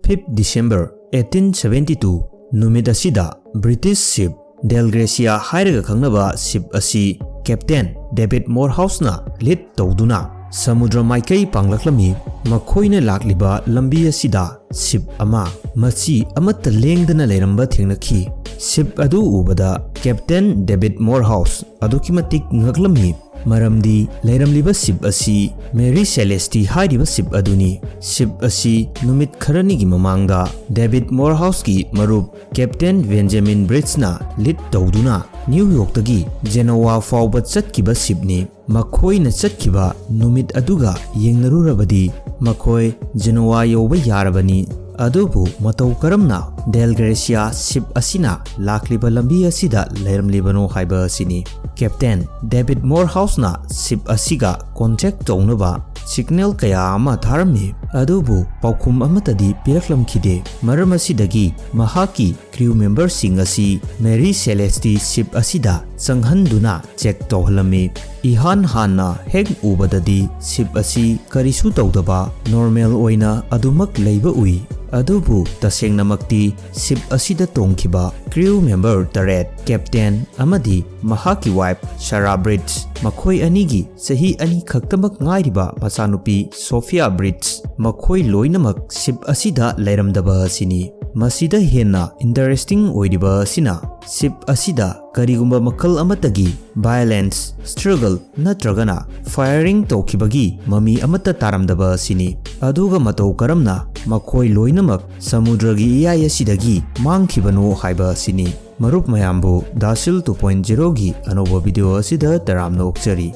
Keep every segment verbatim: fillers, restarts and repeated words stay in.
fifth December eighteen seventy two ꯅꯨꯃꯤꯠ ꯑꯁꯤꯗ British ship Dei Gratia ꯍꯥꯏꯔꯒ ꯈꯪꯅꯕ ship ꯑꯁꯤ Captain David Morehouse ꯅ lead ꯇꯧꯗꯨꯅ ꯁꯃꯨꯗ꯭ꯔ ꯃꯥꯏꯀꯩ ꯄꯥꯡꯂꯛꯂꯝꯃꯤ꯫ ꯃꯈꯣꯏꯅ ꯂꯥꯛꯂꯤꯕ ꯂꯝꯕꯤ ꯑꯁꯤꯗ ship ꯑꯃ ꯃꯆꯤ ꯑꯃꯠꯇ ꯂꯦꯡꯗꯅ ꯂꯩꯔꯝꯕ ꯊꯦꯡꯅꯈꯤ꯫ Ship ꯑꯗꯨ ꯎꯕꯗ Captain David Morehouse ꯑꯗꯨꯛꯀꯤ ꯃꯇꯤꯛ ꯉꯛꯂꯝꯃꯤ, ꯃꯔꯝꯗꯤ ꯂꯩꯔꯝꯂꯤꯕ ship ꯑꯁꯤ Mary Celeste ꯍꯥꯏꯔꯤꯕ ship ꯑꯗꯨꯅꯤ꯫ Ship ꯑꯁꯤ ꯅꯨꯃꯤꯠ ꯈꯔꯅꯤꯒꯤ ꯃꯃꯥꯡꯗ David Morehouse ꯀꯤ ꯃꯔꯨꯞ Captain Benjamin Bridges ꯅ lead ꯇꯧꯗꯨꯅ New York ꯇꯒꯤ Genoa ꯐꯥꯎꯕ ꯆꯠꯈꯤꯕ ship ꯅꯤ꯫ ꯃꯈꯣꯏꯅ ꯆꯠꯈꯤꯕ ꯅꯨꯃꯤꯠ ꯑꯗꯨꯒ ꯌꯦꯡꯅꯔꯨꯔꯕꯗꯤ ꯃꯈꯣꯏ Genoa ꯌꯧꯕ ꯌꯥꯔꯕꯅꯤ꯫ ꯑꯗꯨꯕꯨ ꯃꯇꯧ ꯀꯔꯝꯅ Dei Gratia ship ꯑꯁꯤꯅ ꯂꯥꯛꯂꯤꯕ ꯂꯝꯕꯤ ꯑꯁꯤꯗ ꯂꯩꯔꯝꯂꯤꯕꯅꯣ ꯍꯥꯏꯕ ꯑꯁꯤꯅꯤ꯫ Captain David Morehouse ꯅ ship ꯑꯁꯤꯒ contact ꯇꯧꯅꯕ signal ꯀꯌꯥ ꯑꯃ ꯊꯥꯔꯝꯃꯤ, ꯑꯗꯨꯕꯨ ꯄꯥꯎꯈꯨꯝ ꯑꯃꯠꯇꯗꯤ ꯄꯤꯔꯛꯂꯝꯈꯤꯗꯦ꯫ ꯃꯔꯝ ꯑꯁꯤꯗꯒꯤ ꯃꯍꯥꯛꯀꯤ crew member ꯁꯤꯡ ꯑꯁꯤ Mary Celeste ship ꯑꯁꯤꯗ ꯆꯪꯍꯟꯗꯨꯅ check ꯇꯧꯍꯜꯂꯝꯃꯤ꯫ ꯏꯍꯥꯟ ꯍꯥꯟꯅ ꯍꯦꯛ ꯎꯕꯗꯗꯤ ship ꯑꯁꯤ ꯀꯔꯤꯁꯨ ꯇꯧꯗꯕ normal ꯑꯣꯏꯅ ꯑꯗꯨꯃꯛ ꯂꯩꯕ ꯎꯏ꯫ ꯑꯗꯨꯕꯨ ꯇꯁꯦꯡꯅꯃꯛꯇꯤ ship ꯑꯁꯤꯗ ꯇꯣꯡꯈꯤꯕ crew member ꯇꯔꯦꯠ, Captain ꯑꯃꯗꯤ ꯃꯍꯥꯛꯀꯤ wife Sarah Bridges, ꯃꯈꯣꯏ ꯑꯅꯤꯒꯤ ꯆꯍꯤ ꯑꯅꯤ ꯈꯛꯇꯃꯛ ꯉꯥꯏꯔꯤꯕ ꯃꯆꯥꯅꯨꯄꯤ Sophia Bridges, ꯃꯈꯣꯏ ꯂꯣꯏꯅꯃꯛ ship ꯑꯁꯤꯗ ꯂꯩꯔꯝꯗꯕ ꯑꯁꯤꯅꯤ꯫ ꯃꯁꯤꯗ ꯍꯦꯟꯅ interesting ꯑꯣꯏꯔꯤꯕ ꯑꯁꯤꯅ, ship ꯑꯁꯤꯗ ꯀꯔꯤꯒꯨꯝꯕ ꯃꯈꯜ ꯑꯃꯠꯇꯒꯤ violence, struggle ꯅꯠꯇ꯭ꯔꯒꯅ firing ꯇꯧꯈꯤꯕꯒꯤ ꯃꯃꯤ ꯑꯃꯠꯇ ꯇꯥꯔꯝꯗꯕ ꯑꯁꯤꯅꯤ꯫ ꯑꯗꯨꯒ ꯃꯇꯧ ꯀꯔꯝꯅ ꯃꯈꯣꯏ ꯂꯣꯏꯅꯃꯛ ꯁꯃꯨꯗ꯭ꯔꯒꯤ ꯏꯌꯥꯏ ꯑꯁꯤꯗꯒꯤ ꯃꯥꯡꯈꯤꯕꯅꯣ ꯍꯥꯏꯕ ꯑꯁꯤꯅꯤ꯫ ꯃꯔꯨꯞ ꯃꯌꯥꯝꯕꯨ Dasil two point zero ꯒꯤ ꯑꯅꯧꯕ video ꯑꯁꯤꯗ ꯇꯔꯥꯝꯅ ꯑꯣꯛꯆꯔꯤ꯫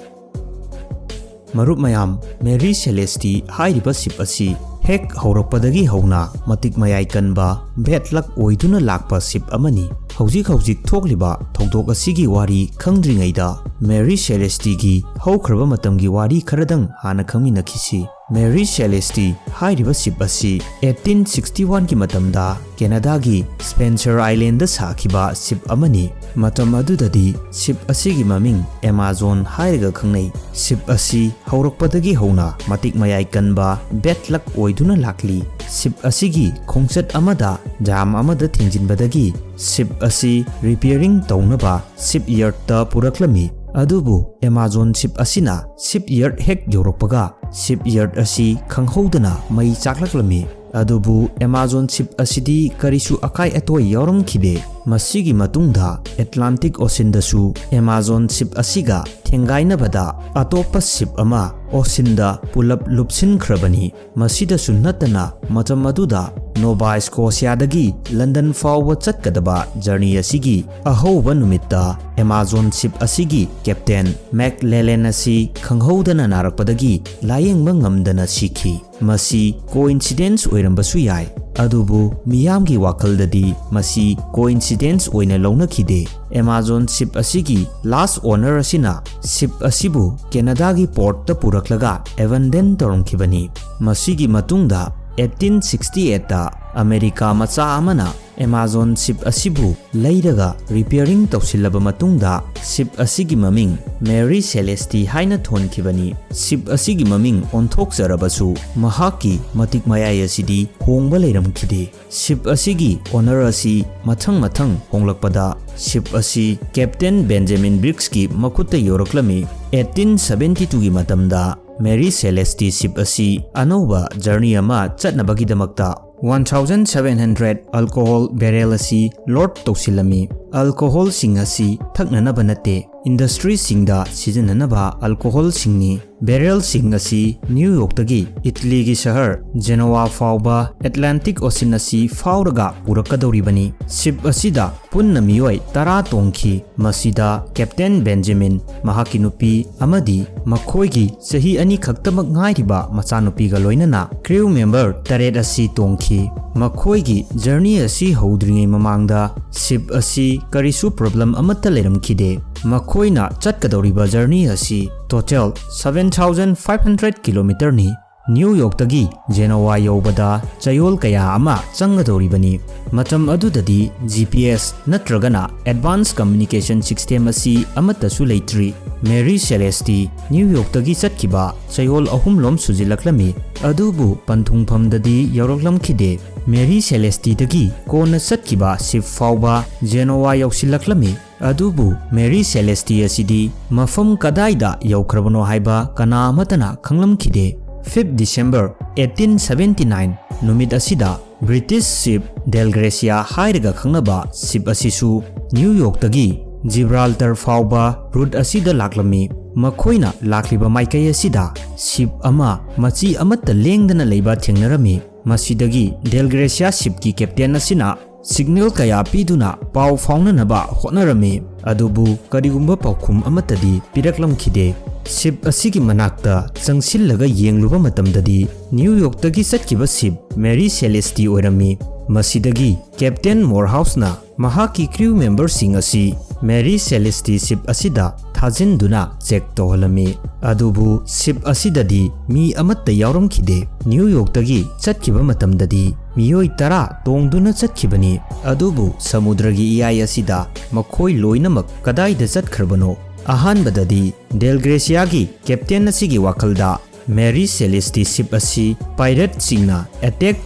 ꯃꯔꯨꯞ ꯃꯌꯥꯝ, Mary Celeste ꯍꯥꯏꯔꯤꯕ ship ꯑꯁꯤ ꯍꯦꯛ ꯍꯧꯔꯛꯄꯗꯒꯤ ꯍꯧꯅ ꯃꯇꯤꯛ ꯃꯌꯥꯏ ꯀꯟꯕ, bad luck ꯑꯣꯏꯗꯨꯅ ꯂꯥꯛꯄ ship ꯑꯃꯅꯤ꯫ ꯍꯧꯖꯤꯛ ꯍꯧꯖꯤꯛ ꯊꯣꯛꯂꯤꯕ ꯊꯧꯗꯣꯛ ꯑꯁꯤꯒꯤ ꯋꯥꯔꯤ ꯈꯪꯗ꯭ꯔꯤꯉꯩꯗ Mary Celeste ꯒꯤ ꯍꯧꯈ꯭ꯔꯕ ꯃꯇꯝꯒꯤ ꯋꯥꯔꯤ ꯈꯔꯗꯪ ꯍꯥꯟꯅ ꯈꯪꯃꯤꯟꯅꯈꯤꯁꯤ꯫ Mary Celeste ꯍꯥꯏꯔꯤꯕ ship ꯑꯁꯤ eighteen sixty one ꯒꯤ ꯃꯇꯝꯗ Canada ꯒꯤ Spencer Island ꯗ ꯁꯥꯈꯤꯕ ship ꯑꯃꯅꯤ꯫ ꯃꯇꯝ ꯑꯗꯨꯗꯗꯤ ship ꯑꯁꯤꯒꯤ ꯃꯃꯤꯡ Amazon ꯍꯥꯏꯔꯒ ꯈꯪꯅꯩ꯫ Ship ꯑꯁꯤ ꯍꯧꯔꯛꯄꯗꯒꯤ ꯍꯧꯅ ꯃꯇꯤꯛ ꯃꯌꯥꯏ ꯀꯟꯕ, bad luck ꯑꯣꯏꯗꯨꯅ ꯂꯥꯛꯂꯤ꯫ ship ꯑꯁꯤꯒꯤ ꯈꯣꯡꯆꯠ ꯑꯃꯗ jam ꯑꯃꯗ ꯊꯤꯡꯖꯤꯟꯕꯗꯒꯤ ship ꯑꯁꯤ repairing ꯇꯧꯅꯕ shipyard ꯇ ꯄꯨꯔꯛꯂꯝꯃꯤ꯫ ꯑꯗꯨꯕꯨ Amazon ship ꯑꯁꯤꯅ shipyard ꯍꯦꯛ ꯌꯧꯔꯛꯄꯒ shipyard ꯑꯁꯤ ꯈꯪꯍꯧꯗꯅ ꯃꯩ ꯆꯥꯛꯂꯛꯂꯝꯃꯤ꯫ ꯑꯗꯨꯕꯨ Amazon ship ꯑꯁꯤꯗꯤ ꯀꯔꯤꯁꯨ ꯑꯀꯥꯏ ꯑꯇꯣꯏ ꯌꯥꯎꯔꯝꯈꯤꯗꯦ꯫ ꯃꯁꯤꯒꯤ ꯃꯇꯨꯡꯗ Atlantic Ocean ꯗꯁꯨ Amazon ship ꯑꯁꯤꯒ ꯊꯦꯡꯒꯥꯏꯅꯕꯗ ꯑꯇꯣꯞꯄ ship ꯑꯃ ocean ꯗ ꯄꯨꯂꯞ ꯂꯨꯞꯁꯤꯟꯈ꯭ꯔꯕꯅꯤ꯫ ꯃꯁꯤꯗꯁꯨ ꯅꯠꯇꯅ ꯃꯇꯝ ꯑꯗꯨꯗ Nova Scotia ꯗꯒꯤ London ꯐꯥꯎꯕ ꯆꯠꯀꯗꯕ journey ꯑꯁꯤꯒꯤ ꯑꯍꯧꯕ ꯅꯨꯃꯤꯠꯇ Amazon ship ꯑꯁꯤꯒꯤ captain McLellan ꯑꯁꯤ ꯈꯪꯍꯧꯗꯅ ꯅꯥꯔꯛꯄꯗꯒꯤ ꯂꯥꯌꯦꯡꯕ ꯉꯝꯗꯅ ꯁꯤꯈꯤ꯫ ꯃꯁꯤ coincidence ꯑꯣꯏꯔꯝꯕꯁꯨ ꯌꯥꯏ, ꯑꯗꯨꯕꯨ ꯃꯤꯌꯥꯝꯒꯤ ꯋꯥꯈꯜꯗꯗꯤ ꯃꯁꯤ coincidence ꯑꯣꯏꯅ ꯂꯧꯅꯈꯤꯗꯦ꯫ Amazon ship ꯑꯁꯤꯒꯤ last owner ꯑꯁꯤꯅ ship ꯑꯁꯤꯕꯨ Canada ꯒꯤ port ꯇ ꯄꯨꯔꯛꯂꯒ abandon ꯇꯧꯔꯝꯈꯤꯕꯅꯤ꯫ ꯃꯁꯤꯒꯤ ꯃꯇꯨꯡꯗ eighteen sixty eight ꯇ America ꯃꯆꯥ ꯑꯃꯅ Amazon ship ꯑꯁꯤꯕꯨ ꯂꯩꯔꯒ repairing ꯇꯧꯁꯤꯜꯂꯕ ꯃꯇꯨꯡꯗ ship ꯑꯁꯤꯒꯤ ꯃꯃꯤꯡ Mary Celeste ꯍꯥꯏꯅ ꯊꯣꯟꯈꯤꯕꯅꯤ꯫ Ship ꯑꯁꯤꯒꯤ ꯃꯃꯤꯡ ꯑꯣꯟꯊꯣꯛꯆꯔꯕꯁꯨ ꯃꯍꯥꯛꯀꯤ ꯃꯇꯤꯛ ꯃꯌꯥꯏ ꯑꯁꯤꯗꯤ ꯍꯣꯡꯕ ꯂꯩꯔꯝꯈꯤꯗꯦ꯫ Ship ꯑꯁꯤꯒꯤ owner ꯑꯁꯤ ꯃꯊꯪ ꯃꯊꯪ ꯍꯣꯡꯂꯛꯄꯗ ship ꯑꯁꯤ Captain Benjamin Briggs ꯀꯤ ꯃꯈꯨꯠꯇ ꯌꯧꯔꯛꯂꯝꯃꯤ꯫ Eighteen seventy two ꯒꯤ ꯃꯇꯝꯗ Mary Celeste ship ꯑꯁꯤ ꯑꯅꯧꯕ journey ꯑꯃ ꯆꯠꯅꯕꯒꯤꯗꯃꯛꯇ one thousand seven hundred alcohol barrel ꯑꯁꯤ load ꯇꯧꯁꯤꯜꯂꯝꯃꯤ꯫ Alcohol ꯁꯤꯡ ꯑꯁꯤ ꯊꯛꯅꯅꯕ ꯅꯠꯇꯦ, industry ꯁꯤꯡꯗ ꯁꯤꯖꯤꯟꯅꯅꯕ alcohol ꯁꯤꯡꯅꯤ꯫ Barrel ꯁꯤꯡ ꯑꯁꯤ New York ꯇꯒꯤ Italy ꯒꯤ ꯁꯍꯔ Genoa ꯐꯥꯎꯕ Atlantic Ocean ꯑꯁꯤ ꯐꯥꯎꯔꯒ ꯄꯨꯔꯛꯀꯗꯧꯔꯤꯕꯅꯤ꯫ Ship ꯑꯁꯤꯗ ꯄꯨꯟꯅ ꯃꯤꯑꯣꯏ ꯇꯔꯥ ꯇꯣꯡꯈꯤ꯫ ꯃꯁꯤꯗ Captain Benjamin, ꯃꯍꯥꯛꯀꯤ ꯅꯨꯄꯤ ꯑꯃꯗꯤ ꯃꯈꯣꯏꯒꯤ ꯆꯍꯤ ꯑꯅꯤ ꯈꯛꯇꯃꯛ ꯉꯥꯏꯔꯤꯕ ꯃꯆꯥꯅꯨꯄꯤꯒ ꯂꯣꯏꯅꯅ crew member ꯇꯔꯦꯠ ꯑꯁꯤ ꯇꯣꯡꯈꯤ꯫ ꯃꯈꯣꯏꯒꯤ journey ꯑꯁꯤ ꯍꯧꯗ꯭ꯔꯤꯉꯩ ꯃꯃꯥꯡꯗ ship ꯑꯁꯤ ꯀꯔꯤꯁꯨ problem ꯑꯃꯠꯇ ꯂꯩꯔꯝꯈꯤꯗꯦ꯫ ꯃꯈꯣꯏꯅ ꯆꯠꯀꯗꯧꯔꯤꯕ journey ꯑꯁꯤ total seven thousand five hundred kilometer ꯅꯤ꯫ ꯅ꯭ꯌꯨ ꯌꯣꯔꯛꯇꯒꯤ ꯖꯦꯅꯣꯋꯥ ꯌꯧꯕꯗ ꯆꯌꯣꯜ ꯀꯌꯥ ꯑꯃ ꯆꯪꯒꯗꯧꯔꯤꯕꯅꯤ꯫ ꯃꯇꯝ ꯑꯗꯨꯗꯗꯤ ꯖꯤ ꯄꯤ ꯑꯦꯁ ꯅꯠꯇ꯭ꯔꯒꯅ Advanced Communication System ꯑꯁꯤ ꯑꯃꯠꯇꯁꯨ ꯂꯩꯇ꯭ꯔꯤ꯫ ꯃꯦꯔꯤ ꯁꯦꯂꯦꯁꯇꯤ ꯅ꯭ꯌꯨ ꯌꯣꯔꯛꯇꯒꯤ ꯆꯠꯈꯤꯕ ꯆꯌꯣꯜ ꯑꯍꯨꯝꯂꯣꯝ ꯁꯨꯖꯤꯜꯂꯛꯂꯝꯃꯤ, ꯑꯗꯨꯕꯨ ꯄꯟꯊꯨꯡꯐꯝꯗꯗꯤ ꯌꯧꯔꯛꯂꯝꯈꯤꯗꯦ꯫ ꯃꯦꯔꯤ ꯁꯦꯂꯦꯁꯇꯤꯗꯒꯤ ꯀꯣꯟꯅ ꯆꯠꯈꯤꯕ ꯁꯤꯞ ꯐꯥꯎꯕ ꯖꯦꯅꯣꯋꯥ ꯌꯧꯁꯤꯜꯂꯛꯂꯝꯃꯤ꯫ ꯑꯗꯨꯕꯨ ꯃꯦꯔꯤ ꯁꯦꯂꯦꯁꯇꯤ ꯑꯁꯤꯗꯤ ꯃꯐꯝ ꯀꯗꯥꯏꯗ ꯌꯧꯈ꯭ꯔꯕꯅꯣ ꯍꯥꯏꯕ ꯀꯅꯥ ꯑꯃꯠꯇꯅ ꯈꯪꯂꯝꯈꯤꯗꯦ꯫ Fifth December eighteen seventy nine ꯅꯨꯃꯤꯠ ꯑꯁꯤꯗ ꯕ꯭ꯔꯤꯇꯤꯁ ꯁꯤꯞ ꯗꯦꯜꯒ꯭ꯔꯦꯁꯤꯌꯥ ꯍꯥꯏꯔꯒ ꯈꯪꯅꯕ ꯁꯤꯞ ꯑꯁꯤꯁꯨ ꯅ꯭ꯌꯨ ꯌꯣꯔꯛꯇꯒꯤ ꯖꯤꯕ꯭ꯔꯥꯜꯇꯔ ꯐꯥꯎꯕ ꯔꯨꯠ ꯑꯁꯤꯗ ꯂꯥꯛꯂꯝꯃꯤ꯫ ꯃꯈꯣꯏꯅ ꯂꯥꯛꯂꯤꯕ ꯃꯥꯏꯀꯩ ꯑꯁꯤꯗ ꯁꯤꯞ ꯑꯃ ꯃꯆꯤ ꯑꯃꯠꯇ ꯂꯦꯡꯗꯅ ꯂꯩꯕ ꯊꯦꯡꯅꯔꯝꯃꯤ꯫ ꯃꯁꯤꯗꯒꯤ ꯗꯦꯜꯒ꯭ꯔꯦꯁꯤꯌꯥ ꯁꯤꯞꯀꯤ ꯀꯦꯞꯇꯦꯟ ꯑꯁꯤꯅ ꯁꯤꯒꯅꯦꯜ ꯀꯌꯥ ꯄꯤꯗꯨꯅ ꯄꯥꯎ ꯐꯥꯎꯅꯅꯕ ꯍꯣꯠꯅꯔꯝꯃꯤ, ꯑꯗꯨꯕꯨ ꯀꯔꯤꯒꯨꯝꯕ ꯄꯥꯎꯈꯨꯝ ꯑꯃꯠꯇꯗꯤ ꯄꯤꯔꯛꯂꯝꯈꯤꯗꯦ꯫ ꯁꯤꯞ ꯑꯁꯤꯒꯤ ꯃꯅꯥꯛꯇ ꯆꯪꯁꯤꯜꯂꯒ ꯌꯦꯡꯂꯨꯕ ꯃꯇꯝꯗꯗꯤ ꯅ꯭ꯌꯨ ꯌꯣꯔꯛꯇꯒꯤ ꯆꯠꯈꯤꯕ ꯁꯤꯞ ꯃꯦꯔꯤ ꯁꯦꯂꯦꯁꯇꯤ ꯑꯣꯏꯔꯝꯃꯤ꯫ ꯃꯁꯤꯗꯒꯤ ꯀꯦꯞꯇꯦꯟ ꯃꯣꯔꯍꯥꯎꯁꯅ ꯃꯍꯥꯛꯀꯤ ꯀ꯭ꯔꯤꯎ ꯃꯦꯝꯕꯔꯁꯤꯡ ꯑꯁꯤ ꯃꯦꯔꯤ ꯁꯦꯂꯦꯁꯇꯤ ꯁꯤꯞ ꯑꯁꯤꯗ ꯊꯥꯖꯤꯟꯗꯨꯅ ꯆꯦꯛ ꯇꯧꯍꯜꯂꯝꯃꯤ꯫ ꯑꯗꯨꯕꯨ ꯁꯤꯞ ꯑꯁꯤꯗꯗꯤ ꯃꯤ ꯑꯃꯠꯇ ꯌꯥꯎꯔꯝꯈꯤꯗꯦ꯫ ꯅ꯭ꯌꯨ ꯌꯣꯔꯛꯇꯒꯤ ꯆꯠꯈꯤꯕ ꯃꯇꯝꯗꯗꯤ ꯃꯤꯑꯣꯏ ꯇꯔꯥ ꯇꯣꯡꯗꯨꯅ ꯆꯠꯈꯤꯕꯅꯤ꯫ ꯑꯗꯨꯕꯨ ꯁꯃꯨꯗ꯭ꯔꯒꯤ ꯏꯌꯥꯏ ꯑꯁꯤꯗ ꯃꯈꯣꯏ ꯂꯣꯏꯅꯃꯛ ꯀꯗꯥꯏꯗ ꯆꯠꯈ꯭ꯔꯕꯅꯣ? ꯑꯍꯥꯟꯕꯗꯗꯤ ꯗꯦꯜꯒ꯭ꯔꯦꯁꯤꯌꯥꯒꯤ ꯀꯦꯞꯇꯦꯟ ꯑꯁꯤꯒꯤ ꯋꯥꯈꯜꯗ ꯃꯦꯔꯤ ꯁꯦꯂꯦꯁꯇꯤ ꯁꯤꯞ ꯑꯁꯤ ꯄꯥꯏꯔꯦꯠꯁꯤꯡꯅ ꯑꯦꯇꯦꯛ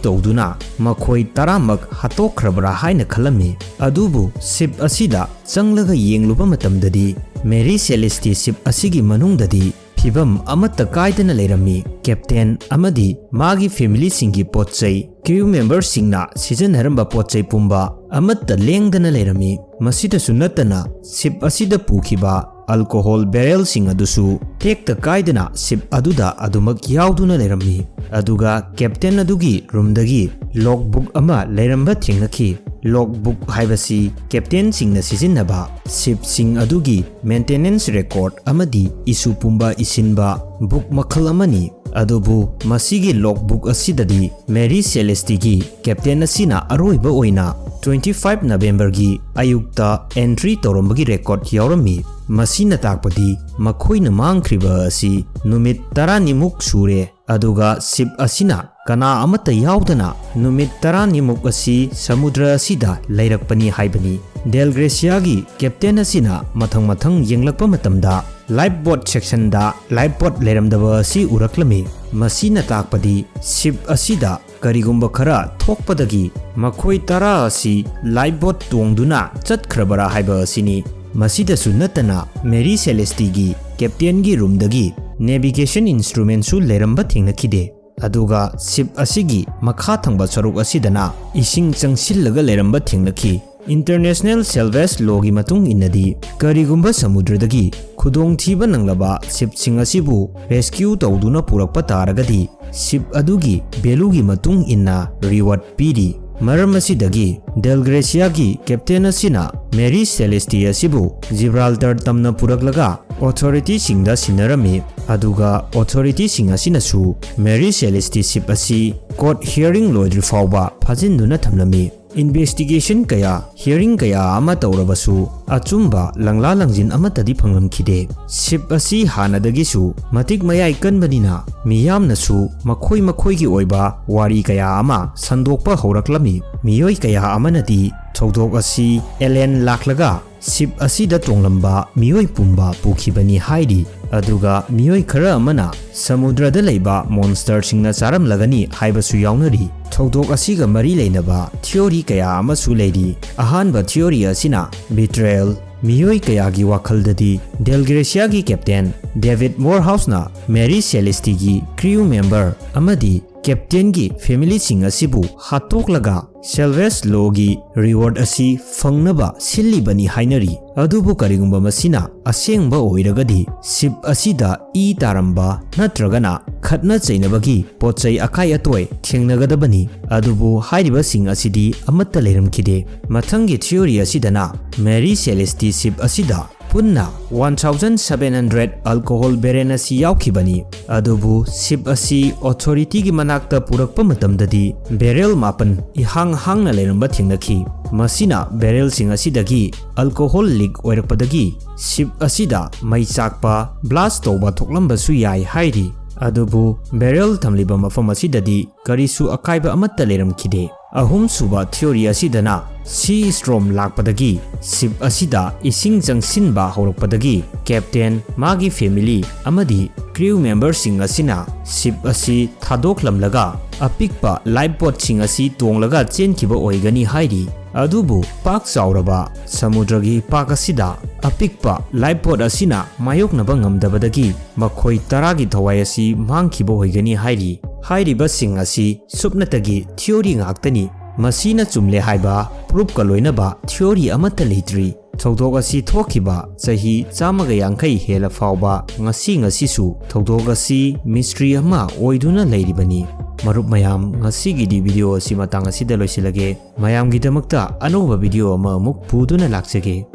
ꯇꯧꯗꯨꯅ ꯃꯈꯣꯏ ꯇꯔꯥꯃꯛ ꯍꯥꯠꯇꯣꯛꯈ꯭ꯔꯕ꯭ꯔꯥ ꯍꯥꯏꯅ ꯈꯜꯂꯝꯃꯤ꯫ ꯑꯗꯨꯕꯨ ꯁꯤꯞ ꯑꯁꯤꯗ ꯆꯪꯂꯒ ꯌꯦꯡꯂꯨꯕ ꯃꯇꯝꯗꯗꯤ ꯃꯦꯔꯤ ꯁꯦꯂꯦꯁꯇꯤ ꯁꯤꯞ ꯑꯁꯤꯒꯤ ꯃꯅꯨꯡꯗꯗꯤ ꯐꯤꯕꯝ ꯑꯃꯠꯇ ꯀꯥꯏꯗꯅ ꯂꯩꯔꯝꯃꯤ꯫ ꯀꯦꯞꯇꯦꯟ ꯑꯃꯗꯤ ꯃꯥꯒꯤ ꯐꯦꯃꯤꯂꯤꯁꯤꯡꯒꯤ ꯄꯣꯠ ꯆꯩ, ꯀ꯭ꯔꯤꯎ ꯃꯦꯝꯕꯔꯁꯤꯡꯅ ꯁꯤꯖꯤꯟꯅꯔꯝꯕ ꯄꯣꯠ ꯆꯩ ꯄꯨꯝꯕ ꯑꯃꯠꯇ ꯂꯦꯡꯗꯅ ꯂꯩꯔꯝꯃꯤ꯫ ꯃꯁꯤꯗꯁꯨ ꯅꯠꯇꯅ ꯁꯤꯞ ꯑꯁꯤꯗ ꯄꯨꯈꯤꯕ ꯑꯜꯀꯣꯍꯣꯜ ꯕꯦꯔꯦꯜꯁꯤꯡ ꯑꯗꯨꯁꯨ ꯇꯦꯛꯇ ꯀꯥꯏꯗꯅ ꯁꯤꯞ ꯑꯗꯨꯗ ꯑꯗꯨꯃꯛ ꯌꯥꯎꯗꯨꯅ ꯂꯩꯔꯝꯃꯤ꯫ ꯑꯗꯨꯒ ꯀꯦꯞꯇꯦꯟ ꯑꯗꯨꯒꯤ ꯔꯨꯝꯗꯒꯤ ꯂꯣꯒꯕꯨꯛ ꯑꯃ ꯂꯩꯔꯝꯕ ꯊꯦꯡꯅꯈꯤ꯫ ꯂꯣꯒꯕꯨꯛ ꯍꯥꯏꯕꯁꯤ ꯀꯦꯞꯇꯦꯟꯁꯤꯡꯅ ꯁꯤꯖꯤꯟꯅꯕ ꯁꯤꯞꯁꯤꯡ ꯑꯗꯨꯒꯤ ꯃꯦꯟꯇꯦꯅꯦꯟꯁ ꯔꯦꯀꯣꯔꯗ ꯑꯃꯗꯤ ꯏꯁꯨ ꯄꯨꯝꯕ ꯏꯁꯤꯟꯕ ꯕꯨꯛ ꯃꯈꯜ ꯑꯃꯅꯤ꯫ ꯑꯗꯨꯕꯨ ꯃꯁꯤꯒꯤ ꯂꯣꯒꯕꯨꯛ ꯑꯁꯤꯗꯗꯤ ꯃꯦꯔꯤ ꯁꯦꯂꯦꯁꯇꯤꯒꯤ ꯀꯦꯞꯇꯦꯟ ꯑꯁꯤꯅ ꯑꯔꯣꯏꯕ ꯑꯣꯏꯅ twenty five Novemberꯒꯤ ꯑꯌꯨꯛꯇ entry ꯇꯧꯔꯝꯕꯒꯤ record ꯌꯥꯎꯔꯝꯃꯤ꯫ ꯃꯁꯤꯅ ꯇꯥꯛꯄꯗꯤ ꯃꯈꯣꯏꯅ ꯃꯥꯡꯈ꯭ꯔꯤꯕ ꯑꯁꯤ ꯅꯨꯃꯤꯠ ꯇꯔꯥꯅꯤꯃꯨꯛ ꯁꯨꯔꯦ, ꯑꯗꯨꯒ ship ꯑꯁꯤꯅ ꯀꯅꯥ ꯑꯃꯠꯇ ꯌꯥꯎꯗꯅ ꯅꯨꯃꯤꯠ ꯇꯔꯥꯅꯤꯃꯨꯛ ꯑꯁꯤ ꯁꯃꯨꯗ꯭ꯔ ꯑꯁꯤꯗ ꯂꯩꯔꯛꯄꯅꯤ ꯍꯥꯏꯕꯅꯤ꯫ Del Graciaꯒꯤ captain ꯑꯁꯤꯅ ꯃꯊꯪ ꯃꯊꯪ ꯌꯦꯡꯂꯛꯄ ꯃꯇꯝꯗ lifeboat sectionꯗ lifeboat ꯂꯩꯔꯝꯗꯕ ꯑꯁꯤ ꯎꯔꯛꯂꯝꯃꯤ꯫ ꯃꯁꯤꯅ ꯇꯥꯛꯄꯗꯤ ship ꯑꯁꯤꯗ ꯀꯔꯤꯒꯨꯝꯕ ꯈꯔ ꯊꯣꯛꯄꯗꯒꯤ ꯃꯈꯣꯏ ꯇꯔꯥ ꯑꯁꯤ lifeboat ꯇꯣꯡꯗꯨꯅ ꯆꯠꯈ꯭ꯔꯕꯔꯥ ꯍꯥꯏꯕ ꯑꯁꯤꯅꯤ꯫ ꯃꯁꯤꯗꯁꯨ ꯅꯠꯇꯅ, Mary Celesteꯒꯤ captainꯒꯤ roomꯗꯒꯤ navigation instrumentꯁꯨ ꯂꯩꯔꯝꯕ ꯊꯦꯡꯅꯈꯤꯗꯦ꯫ ꯑꯗꯨꯒ ship ꯑꯁꯤꯒꯤ ꯃꯈꯥ ꯊꯪꯕ ꯁꯔꯨꯛ ꯑꯁꯤꯗꯅ ꯏꯁꯤꯡ ꯆꯪꯁꯤꯜꯂꯒ ꯂꯩꯔꯝꯕ ꯊꯦꯡꯅꯈꯤ꯫ International Salvage Lawꯒꯤ ꯃꯇꯨꯡ ꯏꯟꯅꯗꯤ, ꯀꯔꯤꯒꯨꯝꯕ ꯁꯃꯨꯗ꯭ꯔꯗꯒꯤ ꯈꯨꯗꯣꯡꯊꯤꯕ ꯅꯪꯂꯕ shipꯁꯤꯡ ꯑꯁꯤꯕꯨ rescue ꯇꯧꯗꯨꯅ ꯄꯨꯔꯛꯄ ꯇꯥꯔꯒꯗꯤ, ship ꯑꯗꯨꯒꯤ valueꯒꯤ ꯃꯇꯨꯡ ꯏꯟꯅ reward ꯄꯤꯔꯤ꯫ ꯃꯔꯝ ꯑꯁꯤꯗꯒꯤ, Del Graciaꯒꯤ captain ꯑꯁꯤꯅ Mary Celeste ꯑꯁꯤꯕꯨ Gibraltar ꯇꯝꯅ ꯄꯨꯔꯛꯂꯒ authorityꯁꯤꯡꯗ ꯁꯤꯟꯅꯔꯝꯃꯤ, ꯑꯗꯨꯒ authorityꯁꯤꯡ ꯑꯁꯤꯅꯁꯨ Mary Celeste ship ꯑꯁꯤ court hearing ꯂꯣꯏꯗ꯭ꯔꯤ ꯐꯥꯎꯕ ꯐꯥꯖꯤꯟꯗꯨꯅ ꯊꯝꯂꯝꯃꯤ꯫ Investigation ꯀꯌꯥ, hearing ꯀꯌꯥ ꯑꯃ ꯇꯧꯔꯕꯁꯨ, ꯑꯆꯨꯝꯕ ꯂꯪꯂꯥ ꯂꯪꯖꯤꯟ ꯑꯃꯠꯇꯗꯤ ꯐꯪꯂꯝꯈꯤꯗꯦ꯫ Ship ꯑꯁꯤ ꯍꯥꯟꯅꯗꯒꯤꯁꯨ ꯃꯇꯤꯛ ꯃꯌꯥꯏ ꯀꯟꯕꯅꯤꯅ, ꯃꯤꯌꯥꯝꯅꯁꯨ ꯃꯈꯣꯏ ꯃꯈꯣꯏꯒꯤ ꯑꯣꯏꯕ ꯋꯥꯔꯤ ꯀꯌꯥ ꯑꯃ ꯁꯟꯗꯣꯛꯄ ꯍꯧꯔꯛꯂꯝꯃꯤ꯫ ꯃꯤꯑꯣꯏ ꯀꯌꯥ ꯑꯃꯅꯗꯤ ꯊꯧꯗꯣꯛ ꯑꯁꯤ alien ꯂꯥꯛꯂꯒ ship ꯑꯁꯤꯗ ꯇꯣꯡꯂꯝꯕ ꯃꯤꯑꯣꯏ ꯄꯨꯝꯕ ꯄꯨꯈꯤꯕꯅꯤ ꯍꯥꯏꯔꯤ, ꯑꯗꯨꯒ ꯃꯤꯑꯣꯏ ꯈꯔ ꯑꯃꯅ ꯁꯃꯨꯗ꯭ꯔꯗ ꯂꯩꯕ monsterꯁꯤꯡꯅ ꯆꯥꯔꯝꯂꯒꯅꯤ ꯍꯥꯏꯕꯁꯨ ꯌꯥꯎꯅꯔꯤ꯫ ꯊꯧꯗꯣꯛ ꯑꯁꯤꯒ ꯃꯔꯤ ꯂꯩꯅꯕ theory ꯀꯌꯥ ꯑꯃꯁꯨ ꯂꯩꯔꯤ꯫ ꯑꯍꯥꯟꯕ theory ꯑꯁꯤꯅ betrayal, ꯃꯤꯑꯣꯏ ꯀꯌꯥꯒꯤ ꯋꯥꯈꯜꯗꯗꯤ, Del Graciaꯒꯤ captain David Morehouseꯅ Mary Celesteꯒꯤ crew member ꯑꯃꯗꯤ captainꯒꯤ familyꯁꯤꯡ ꯑꯁꯤꯕꯨ ꯍꯥꯠꯇꯣꯛꯂꯒ Salvage Lawꯒꯤ reward ꯑꯁꯤ ꯐꯪꯅꯕ ꯁꯤꯜꯂꯤꯕꯅꯤ ꯍꯥꯏꯅꯔꯤ꯫ ꯑꯗꯨꯕꯨ ꯀꯔꯤꯒꯨꯝꯕ ꯃꯁꯤꯅ ꯑꯁꯦꯡꯕ ꯑꯣꯏꯔꯒꯗꯤ, ship ꯑꯁꯤꯗ ꯏ ꯇꯥꯔꯝꯕ ꯅꯠꯇ꯭ꯔꯒꯅ ꯈꯠꯅ ꯆꯩꯅꯕꯒꯤ ꯄꯣꯠꯆꯩ ꯑꯀꯥꯏ ꯑꯇꯣꯏ ꯊꯦꯡꯅꯒꯗꯕꯅꯤ꯫ ꯑꯗꯨꯕꯨ ꯍꯥꯏꯔꯤꯕꯁꯤꯡ ꯑꯁꯤꯗꯤ ꯑꯃꯠꯇ ꯂꯩꯔꯝꯈꯤꯗꯦ꯫ ꯃꯊꯪꯒꯤ theory ꯑꯁꯤꯗꯅ Mary Celeste ship ꯑꯁꯤꯗ ꯄꯨꯟꯅ one thousand seven hundred alcohol barrel ꯑꯁꯤ ꯌꯥꯎꯈꯤꯕꯅꯤ꯫ ꯑꯗꯨꯕꯨ ship ꯑꯁꯤ authority ꯒꯤ ꯃꯅꯥꯛꯇ ꯄꯨꯔꯛꯄ ꯃꯇꯝꯗꯗꯤ barrel ꯃꯥꯄꯟ ꯏꯍꯥꯡ ꯍꯥꯡꯅ ꯂꯩꯔꯝꯕ ꯊꯦꯡꯅꯈꯤ꯫ ꯃꯁꯤꯅ barrel ꯁꯤꯡ ꯑꯁꯤꯗꯒꯤ alcohol leak ꯑꯣꯏꯔꯛꯄꯗꯒꯤ ship ꯑꯁꯤꯗ ꯃꯩ ꯆꯥꯛꯄ, blast ꯇꯧꯕ ꯊꯣꯛꯂꯝꯕꯁꯨ ꯌꯥꯏ ꯍꯥꯏꯔꯤ꯫ ꯑꯗꯨꯕꯨ barrel ꯊꯝꯂꯤꯕ ꯃꯐꯝ ꯑꯁꯤꯗꯗꯤ ꯀꯔꯤꯁꯨ ꯑꯀꯥꯏꯕ ꯑꯃꯠꯇ ꯂꯩꯔꯝꯈꯤꯗꯦ꯫ ꯑꯍꯨꯝꯁꯨꯕ theory ꯑꯁꯤꯗꯅ sea storm ꯂꯥꯛꯄꯗꯒꯤ ship ꯑꯁꯤꯗ ꯏꯁꯤꯡ ꯆꯪꯁꯤꯟꯕ ꯍꯧꯔꯛꯄꯗꯒꯤ captain, ꯃꯥꯒꯤ family ꯑꯃꯗꯤ crew member ꯁꯤꯡ ꯑꯁꯤꯅ ship ꯑꯁꯤ ꯊꯥꯗꯣꯛꯂꯝꯂꯒ ꯑꯄꯤꯛꯄ lifeboat ꯁꯤꯡ ꯑꯁꯤ ꯇꯣꯡꯂꯒ ꯆꯦꯟꯈꯤꯕ ꯑꯣꯏꯒꯅꯤ ꯍꯥꯏꯔꯤ꯫ ꯑꯗꯨꯕꯨ ꯄꯥꯛ ꯆꯥꯎꯔꯕ ꯁꯃꯨꯗ꯭ꯔꯒꯤ ꯏꯄꯥꯛ ꯑꯁꯤꯗ ꯑꯄꯤꯛꯄ lifeboat ꯑꯁꯤꯅ ꯃꯥꯌꯣꯛꯅꯕ ꯉꯝꯗꯕꯗꯒꯤ ꯃꯈꯣꯏ ꯇꯔꯥꯒꯤ ꯊꯋꯥꯏ ꯑꯁꯤ ꯃꯥꯡꯈꯤꯕ ꯑꯣꯏꯒꯅꯤ ꯍꯥꯏꯔꯤ꯫ ꯍꯥꯏꯔꯤꯕꯁꯤꯡ ꯑꯁꯤ ꯁꯨꯞꯅꯇꯒꯤ theory ꯉꯥꯛꯇꯅꯤ꯫ ꯃꯁꯤꯅ ꯆꯨꯝꯂꯦ ꯍꯥꯏꯕ proof ꯀ ꯂꯣꯏꯅꯕ theory ꯑꯃꯠꯇ ꯂꯩꯇ꯭ꯔꯤ꯫ ꯊꯧꯗꯣꯛ ꯑꯁꯤ ꯊꯣꯛꯈꯤꯕ ꯆꯍꯤ ꯆꯥꯝꯃꯒ ꯌꯥꯡꯈꯩ ꯍꯦꯜꯂ ꯐꯥꯎꯕ ꯉꯁꯤ ꯉꯁꯤꯁꯨ ꯊꯧꯗꯣꯛ ꯑꯁꯤ mystery ꯑꯃ ꯑꯣꯏꯗꯨꯅ ꯂꯩꯔꯤꯕꯅꯤ꯫ ꯃꯔꯨꯞ ꯃꯌꯥꯝ, ꯉꯁꯤꯒꯤꯗꯤ video ꯑꯁꯤ ꯃꯇꯥꯡ ꯑꯁꯤꯗ ꯂꯣꯏꯁꯤꯜꯂꯒꯦ꯫ ꯃꯌꯥꯝꯒꯤꯗꯃꯛꯇ ꯑꯅꯧꯕ video ꯑꯃ ꯑꯃꯨꯛ ꯄꯨꯗꯨꯅ ꯂꯥꯛꯆꯒꯦ꯫